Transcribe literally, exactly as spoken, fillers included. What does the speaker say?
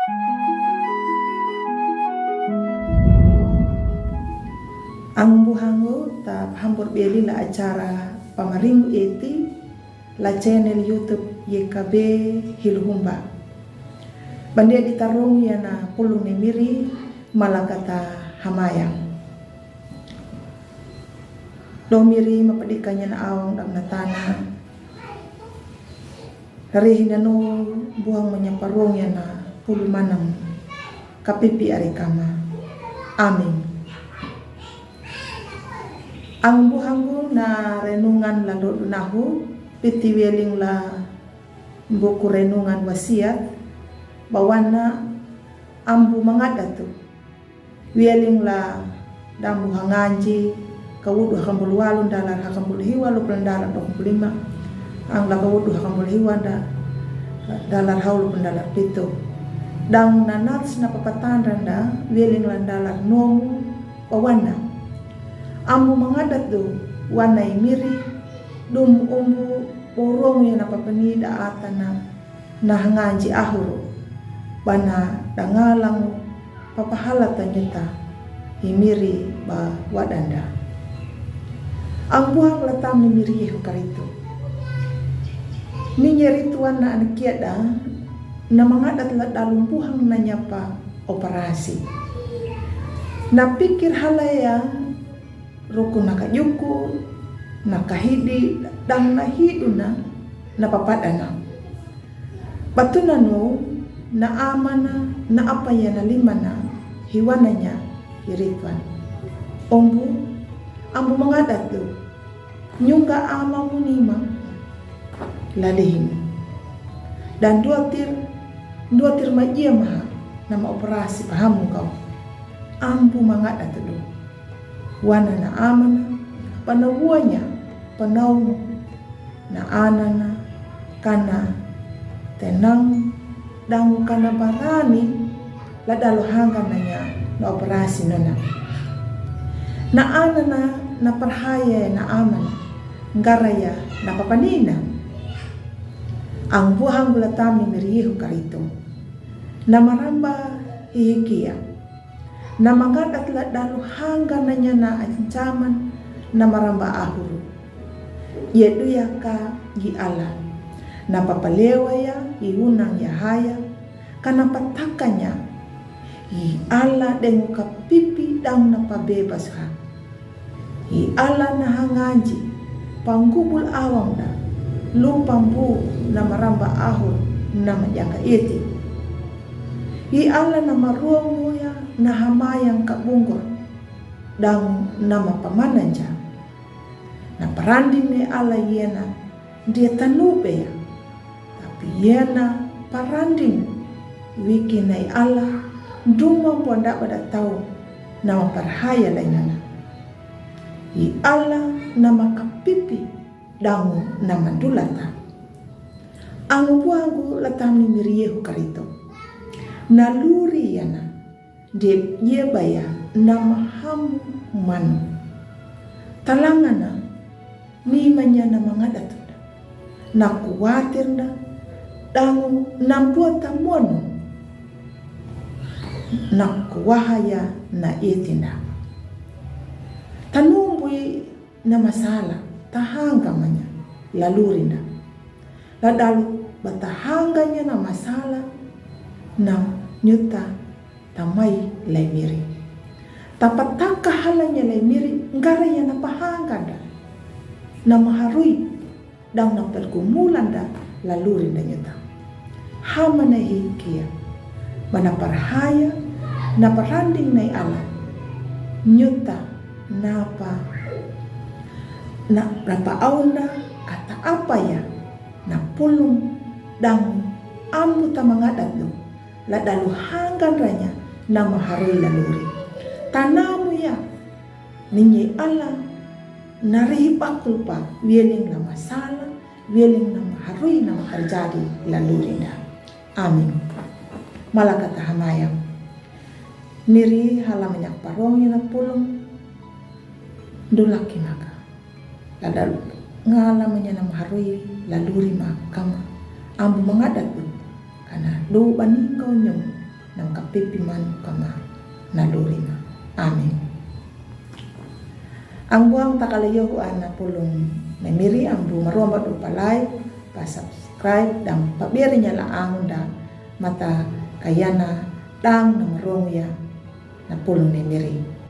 Ang buhanggu ta pahambur beli la acara pamaringu eti la channel YouTube Y K B Hiluhumba. Bande ditarung yana pulung ni miri malakata hamayang. Dong miri mapadikanya na awang dam na tana. Rihina no buhang manya parung yana pulu manang kapipi ari kama. Amin. Ang buhanggu na renungan la dodu nahu piti weling la buku renungan Wasiat, bawana ambu mangadatu. Weling la dambu hanganji, kawudu hakambul walu dalar hakambul hiwa lupul dalar dua puluh lima. Ang la kawudu hakambul hiwa da dalar haulu pul dalar pitu. Dang nanats na papatandran da weling la dalar nomu pawana. Ambu mangadat du wana i miri dum umbu borong ya na papani da atana na hanganji ahuru bana dangalang papahala tanyuta i miri ba wadanda. Ang buhang latam ni miri Yehu karitu. Ni nyeri tuan na anakiada na mangadat la dalum buhang na nyapa operasi. Na pikir halaya rukun na kajuku na kahidi dang na hiduna na papadana. Batuna nu na amana na apaya na limana hiwananya hirituan. Ombu ambu mangadat du nyungga ama munima lalihin. Dan duatir duatir majia maha nama operasi pahamu kau. Ambu mangadat du. Wana na amana panawanya panau na anana kana tenang dangu kana barani la dalu hangga nanya na operasi nona. Na anana na parhaya na amana ngaraya na papanina. Ang buhang gulatam ni miri Yehu karitu. Na maramba hihikia. Na mangadat la dalu hangga nanya na ancaman na maramba ahuru. Ye duya ka gi ala. Na papalewa ya i unang ya haya. Kana patakanya i ala dengu kapipi dang na pabebas ha. I ala na hanganji panggubul awang da lupambu na maramba ahur na majaka iti. I ala na maruang muya na hamayang kabunggur dang na mapamananja. Na paranding ne ala yena dia tanube ya. Tapi yena paranding wiki nai ala duma buanda bada tau na maparhaya lainana. I ala na makapipi dangu na mandulata. Angu buangu latam ni miri Yehu karito. Na luri yana. Dep ye baya na mahamu manu. Talangana ni manya na mangadatunda. Na kuwatirnda dangu na buata monu. Na kuwahaya na itinda. Tanumbui na masala tahanga manya lalurinda. La dalu batahanganya na masala na nyuta tamai lai miri. Tapataka halanya lai miri ngaraya na pahanganda. Na maharui dang na pergumulanda lalurinda nyuta. Hamana hikia. Mana parhaya na paranding nai ala. Nyuta napa na rapa aunda kata apa ya. Na pulung dangu ambu ta mangadat du la dalu hanggan ranya na maharui laluri. Tanamu ya ninye ala na rihi bakul pa wieling na masala wieling na maharui na maharjadi lalurinda. Amin. Malakata hamayang. Miri hala manyak parong ya na pulung dulaki maka. Lada ngala manya na maharui laluri ma kama ambu mangadat du kana du bani kau nyum nangka pipi man kama nalurima. Amin. Ang buang takala yohu ana pulung memiri ambu maromba dupa like, pa subscribe dan pabiri nyala ang da mata kayana dang na marong ya na pulung memiri.